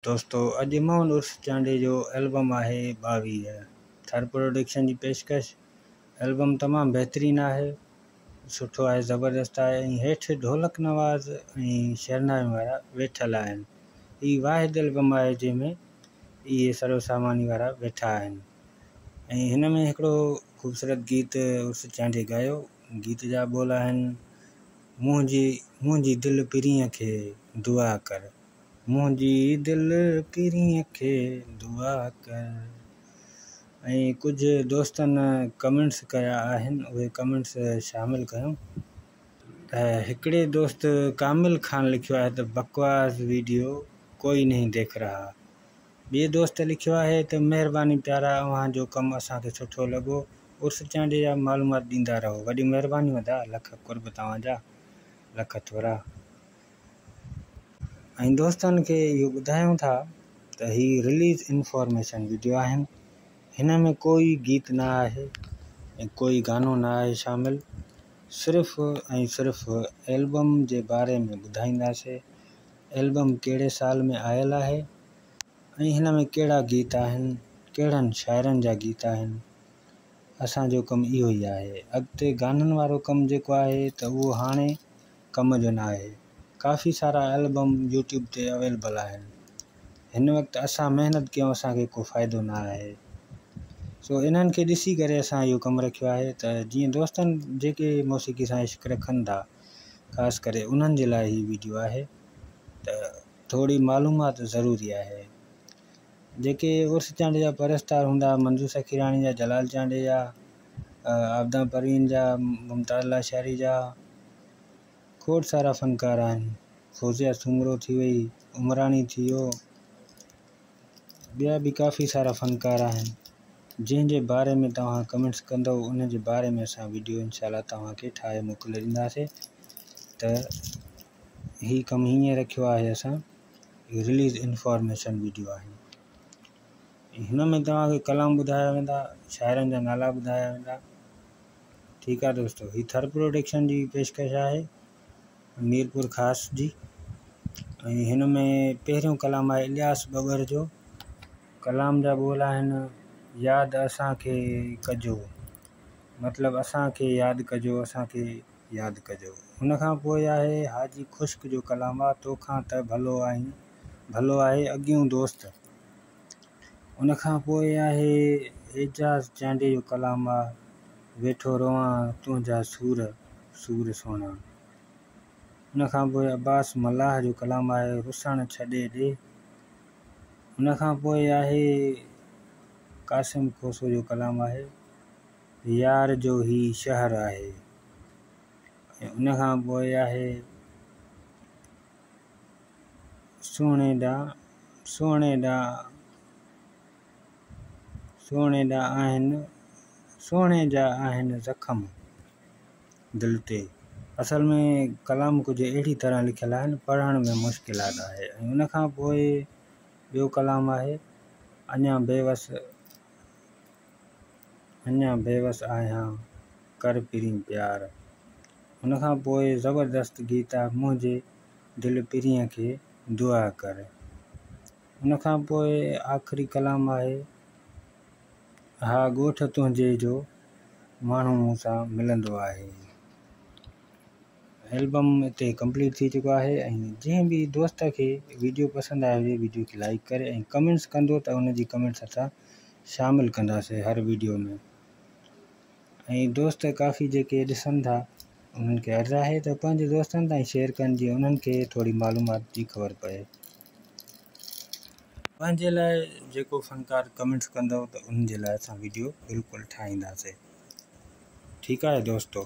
دوستو اڄ محمد عرس چانڊيي جو البم آهي 22 ٿر پروڊڪشن جي پيشڪش البم تمام بهترين آهي سٺو آهي زبردست آهي ۽ هيٺ ڍولڪ نواز ۽ شهنائين وارا ويٺل آهن. هي واحد البم آهي جنهن ۾ اهي سرو ساماني وارا ويٺا آهن ۽ هن ۾ هڪڙو خوبصورت گيت عرس چانڊيي ڳايو. گيت جا ٻول آهن، منهنجي منهنجي دل پرينء کي دعا ڪر، منهنجي دل پرينء کي دعا ڪر. ۽ ڪجهه دوستن ڪمينٽس ڪيا آهن اهي ڪمينٽس شامل ڪيون. ته هڪڙي دوست ڪامل خان لکيو آهي ته بڪواس ويڊيو ڪوئي نهين ديک رها. ٻئي دوست لکيو آهي ته مهرباني پيارا اوهان جو ڪم اسان کي سٺو لڳو عرس چانڊيي جا معلومات ڏيندا رهو وڏيون مهربانيون ادا لک قرب توهان جا لک ٿورا. ۽ دوستن کي اهو ٻڌايون ٿا ته هي رليز انفارميشن وڊيو آهن هن ۾ ڪوئي گيت نه آهي ۽ ڪوئي گانو نه آهي شامل صرف ۽ صرف البم جي باري ۾ ٻڌائينداسي البم ڪهڙي سال ۾ آيل آهي ۽ هن ۾ ڪهڙا گيت آهن ڪهڙن شاعرن جا گيت آهن اسان جو ڪم اهو ئي آهي اڳتي گانن وارو ڪم جيڪو آهي ته اهو هاڻي ڪم جو ناهي. ڪافي سارا البم يوٽيوب تي اويلبل آهن. هن وقت اسان محنت ڪيون اسان کي ڪو فائدو نه آهي. سو انهن کي ڏسي ڪري اسان اهو ڪم رکيو آهي ته جيئن دوستن جيڪي موسيقي سان عشق رکن ٿا خاص ڪري انهن جي لاء هي ويڊيو آهي ته ٿوري معلومات ضروري آهي. جيڪي عرس چانڊيي جا پرستار هوندا منظور سخيراڻي جا جلال چانڊيي جا عابده پروين جا ممتاز لاشاري جا کوڙ سارا فنڪار آهن فوزيه سومرو ٿي وئي عمراڻي ٿي ويو ٻيا به ڪافي سارا فنڪار آهن جنهن جي باري ۾ توهان ڪمينٽس ڪندو ان جي باري ۾ اسان ويڊيو انشاء الله توهان کي ٺاهي موڪلي ڏينداسي ته هي ڪم هيئن رکيو آهي اسان رليز انفارميشن ويڊيو آهن هن ۾ توهان کي ڪلام ٻڌايا ويندا شاعرن جا نالا ٻڌايا ويندا ٺيڪ آ دوستو هي ٿر پروڊڪشن جي پيشڪش آهي ميرپور خاص جي ۽ هن ۾ پهريون ڪلام آهي الياس ٻٻر جو ڪلام جا ٻول آهن ياد اسان کي ڪجو مطلب اسان کي ياد ڪجو اسان کي ياد ڪجو ان کان پوء آهي حاجي خشڪ جو ڪلام آ توکان ته ڀلو آهين ڀلو آهي اڳيون دوست ان کان پوء آهي اعجاز چانڊيي جو ڪلام آ ويٺو روئان تنهنجا سور سور سهڻا. ان کان پوء عباس ملاح جو ڪلام آهي رسڻ ڇڏي ڏي. ان کان پوء آهي قاسم کوسو جو ڪلام آهي يار جو هي شهر آهي ۽ ان کان پوء آهي سهڻي ڏانهن سهڻي ڏانهن سهڻي جا آهن سهڻي جا آهن زخم دل تي اصل ۾ ڪلام ڪجهه اهڙي طرح لکيل آهن پڙهڻ ۾ مشڪلات آهي ۽ ان کان پوء ٻيو ڪلام آهي اڃا بيوس اڃا بيوس آهيان ڪر پرين پيار ان کان پوء زبردست گيت آهي منهنجي دل پرينء کي دعا ڪر. ان کان پوء آخري ڪلام آهي ها ڳوٺ تنهنجي جو ماڻهو مون سان ملندو آهي. البم اتي ڪمپليٽ ٿي چڪو آهي ۽ جنهن به دوست کي ويڊيو پسند آيو هجي ويڊيو کي لائڪ ڪري ۽ ڪمينٽس ڪندو ته ان جي ڪمينٽس اسان شامل ڪنداسي هر ويڊيو ۾. ۽ دوست ڪافي جيڪي ڏسن ٿا انهن کي عرض آهي ته پنهنجي دوستن تائين شيئر ڪن جيئن انهن کي ٿوري معلومات جي خبر پئي. پنهنجي لاء جيڪو فنڪار ڪمينٽس ڪندو ته ان جي لاء اسان ويڊيو بلڪل ٺاهينداسي ٺيڪ آهي دوستو.